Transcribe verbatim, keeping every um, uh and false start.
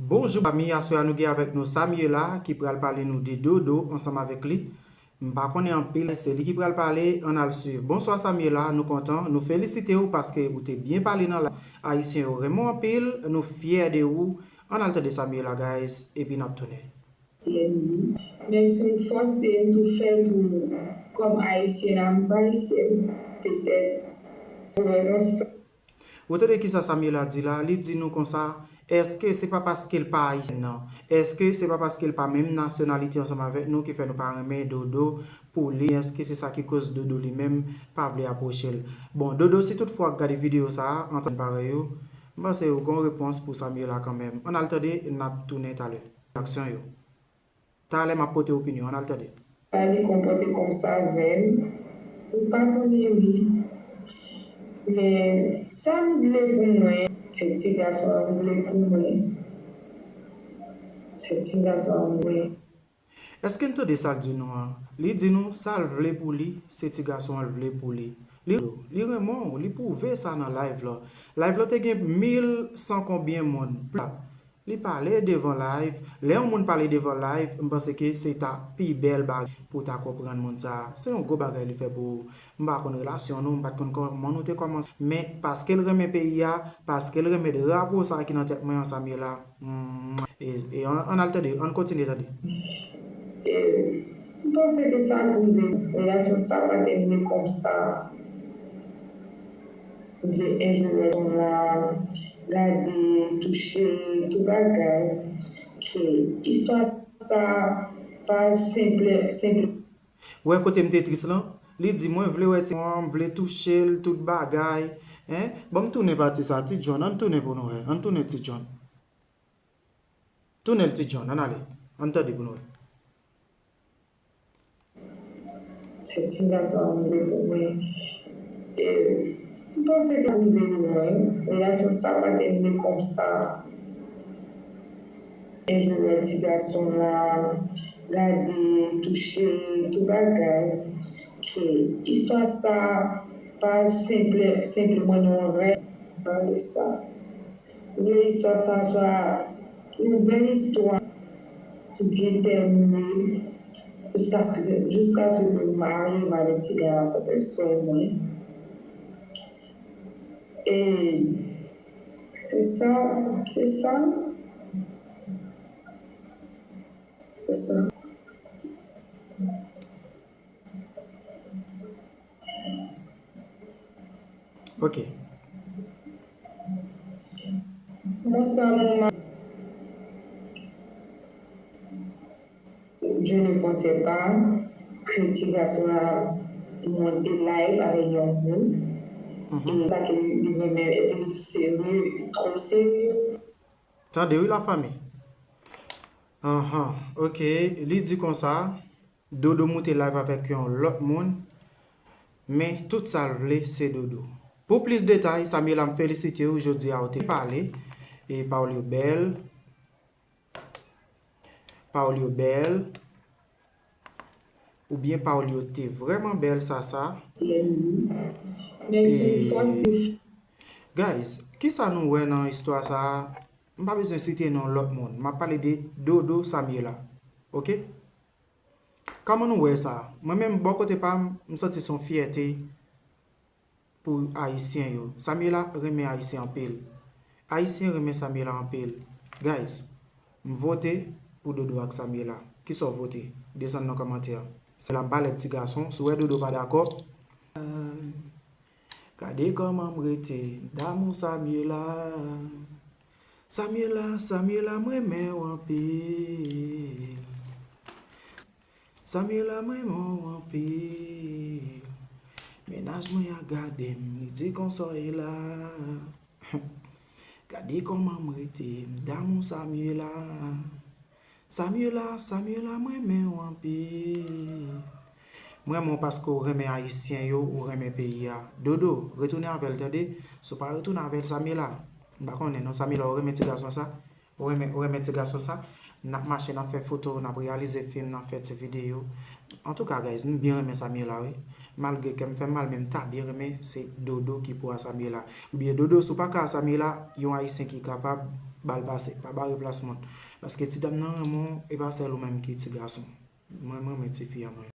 Bonjou, fami, aswè a nou gen avèk nou Samuela ki pral pale nou de Dodo ansanm avèk li. M pa konnen anpil, se li ki pral pale, ann al swiv. Bonswa Samuela, nou kontan, nou felisite w paske ou te byen pale nan live. Ayisyen yo renmen w anpil, nou fyè de ou. Ann al tande Samuela, guys, epi n ap tounen. Ayisyèn wi. Menm si m fòse, m tou fè pou kòm ayisyèn a, m pa ayisyèn, petèt. Mwen nan sa. Ou tande kisa Samuela di la? Li di nou konsa, èske se pa paske l pa ayisyèn nan? Èske se pa paske l pa menm nasyonalite ansanm avèk nou ki fè nou pa renmen Dodo pou li? Èske se sa ki koz Dodo li menm pa vle apwoche l? Bon, Dodo, si toutfwa w ap gade videyo sa a, antann parèy ou, m panse ou gen yon repons pou Samuela kanmenm. Ann al tande, n ap tounen talè. Reyaksyon yo. Talè m ap pote opinyon, ann al tande. Li konpòte kòmsa avè m. Ou pa konnen wi. Men sa m vle pou mwen, se ti gason an m vle pou mwen. Se ti gason an m vle. Èske n tande sa l di nou an? Li di nou sa l vle pou li, se ti gason an l vle pou li. Li, li renmen w, li pwouve sa nan live lan. Live lan te gen mil san konbyen moun. Li pale devan live. Lè yon moun pale devan live, m panse ke se ta pi bèl bagay pou w ta konprann moun sa a. Se yon gwo bagay li fè pou ou. M pa konn relasyon nou, m pa t konn kòman nou te kòmanse. Men paske l renmen peyi a, paske l renmen drapo sa a ki nan tèt mwen an, Samuela. Hmm, e, e ann, ann al tande, ann kontinye tande. E m panse ke sa k rive, relasyon sa pa tèmine kòmsa. M vle enjoy relasyon la, gade, touche, tout bagay. Ke istwa sa pa senple, senple. Ou wè kote m te tris lan? Li di mwen vle wè ti mwen, m vle touche l, tout bagay. Hein? Bon, m tounen pati sa, Ti John, ann tounen pou nou wè. Ann tounen Ti John. Tounen l Ti John, ann ale. Ann tande pou nou wè. Se ti gason an m vle pou mwen. E m panse ke rive pou mwen. Relasyon sa pa tèmine kòmsa. Enjoy wè ti gason la, gade, touche, tout bagay. Ke istwa sa pa senple, senple mwen nan yon rèv. Gade sa. Vle istwa sa swa yon bèl istwa ki byen tèmine jiskaske, jiskaske ke m marye, m avèk ti gason sa se swè mwen. E se sa, se sa, se sa. Ok. Bonswa manman. Je ne pensais pas que ti gason la monte live avèk yon moun. E sa ke li renmen epi li serye, li twò serye. Tande wi lafanmi. Anhan, ok, li di konsa. Dodo moute live avèk yon lòt moun, men tout sa l vle se Dodo. Pou plis detay, Samuela m felisite w, jodi a ou te pale, e pawòl yo bèl, pawòl yo bèl, oubyen pawòl yo te vrèman bèl sa sa. Guys, kisa nou wè nan istwa sa a? M pa bezwen site non lòt moun, m ap pale de Dodo Samuela, ok? Kòman nou wè sa? Mwen menm bò kote pa m, m santi se yon fyète pou ayisyen yo. Samuela renmen ayisyen anpil. Ayisyen renmen Samuela anpil. Guys, m vote pou Dodo ak Samuela. Kisa w vote? Desann nan kòmantè a. Se la m pa lèd ti gason, si w wè Dodo pa dakò. Gade kòman m rete, m damou Samuela. Samuela, Samuela, m renmen w anpil. Samuela, m renmen w anpil. Mennaj mwen a gade m, li di konsa w ye la. Gade kòman m rete, m damou Samuela. Samuela, Samuela, m renmen w anpil. M renmen w paske w renmen ayisyen yo, ou renmen peyi a. Dodo, retounen avè l, tande. Si w pa retounen avè l, Samuela, m pa konnen non, Samuela, ou renmen ti gason sa? Ou renmen, ou renmen ti gason sa? N ap mache, n ap fè foto, n ap reyalize fim, n ap fè ti videyo. Antouka, guys, m byen renmen Samuela, wi. Malgre kè m fè m mal, men m ta byen renmen se Dodo ki pou a Samuela. Oubyen Dodo, si w pa ka a Samuela, yon ayisyen ki kapab, ba l pase, pa bare plasman. Paske ti dam nan renmen w, e pa sèl ou menm ki ti gason. Mwen, m renmen ti fi an mwen.